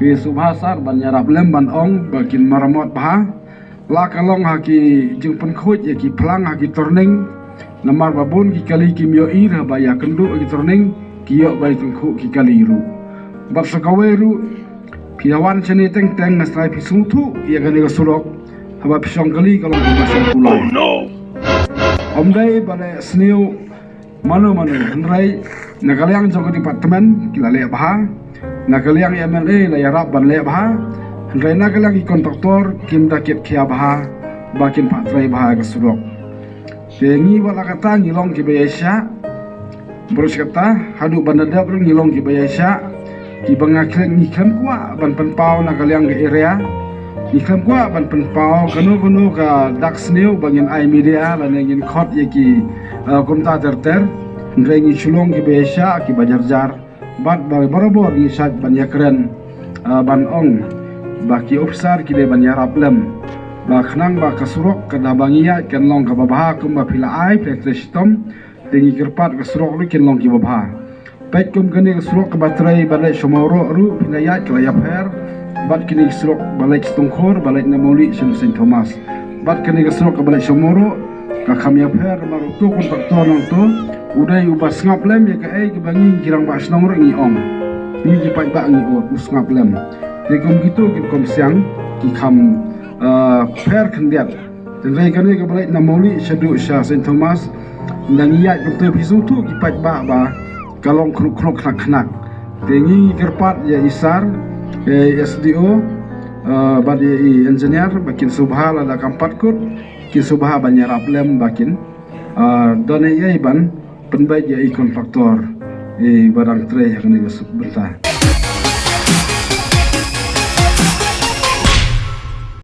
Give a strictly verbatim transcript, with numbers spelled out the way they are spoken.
Phi sngewbha sir ban ïarap lem ban ong ba kin maramot bha. La ka long ha ki jingpynkhuid ïa ki phlang ha ki turning. Namar ba bun ki kali kim ïohi ruh ba ïa kynduh ki turning, ki ïoh ba ïa tyngkhuh ki kali ruh. Bad sa kawei ruh, phi wan shane teng teng nga sngew phi sngewthuh ïa kane ka surok. Haba phi shong kali ka long kaba shong kulai. Ym dei ba leh sniew mano mano, hynrei na ka liang jong ka department ki la leh bha, na ka liang M L A la ïarap ban leh bha, hynrei na ka liang ki kontraktor kim da kit khia bha ba kin phah trei bha ka surok. Te ngi wat la katta ngi long kiba ïaishah. Baroh shi katta, haduh ban da dep ruh ngi long kiba ïaishah. Kiba nga khlem, ngi khlem kwah ban pynpaw na ka liang ka area. Ngi khlem kwah ban pynpaw kano kano ka dak sniew ba ngin ai media lane ngin khot ïa ki, eh, kumta ter ter. Hynrei ngi shu long kiba ïaishah, kiba jar jar. Bad ba barabor ngi shait ban ïakren, eh, ban ong ba ki officer ki dei ban ïarap lem. Ba khnang ba ka surok ka da ba ngi ïaid kan long kaba bha kumba phi la ai, phi la trei shitom. Te ngi kyrpad ka surok ruh kin long kiba bha. Peit kum kane ka surok kaba trei ba leit sha Mawroh ruh phi la ïaid ka la ïapher. Bad kane ka surok ba leit Stongkhor, ba leit na Mawlieh sha Saint Thomas. Bad kane ka surok kaba leit sha Mawroh ka kham ïapher namar uto u kontraktor nangto u dei uba sngap lem ïa kaei kaba ngi ki rangbah shnong ruh ngi ong. Ngi ki paidbah ngi ong u sngap lem. Te kum kito ki rukom siang ki kham, eh, pher khyndiat. Hynrei kane kaba leit na Mawlieh shaduh sha Saint Thomas, nang ïaid kumta phi sngewthuh ki paidbah ba ka long khnuk khnuk khnak khnak. Te ngi kyrpad ïa i sir, ïa i S D O, eh, bad ïa i engineer ba kin sngewbha lada kam pat kut, kin sngewbha ban ïarap lem ba kin, eh, don ei ei ban pynbeit ïa i kontraktor, eh, ba dang trei ha kane ka suk bynta.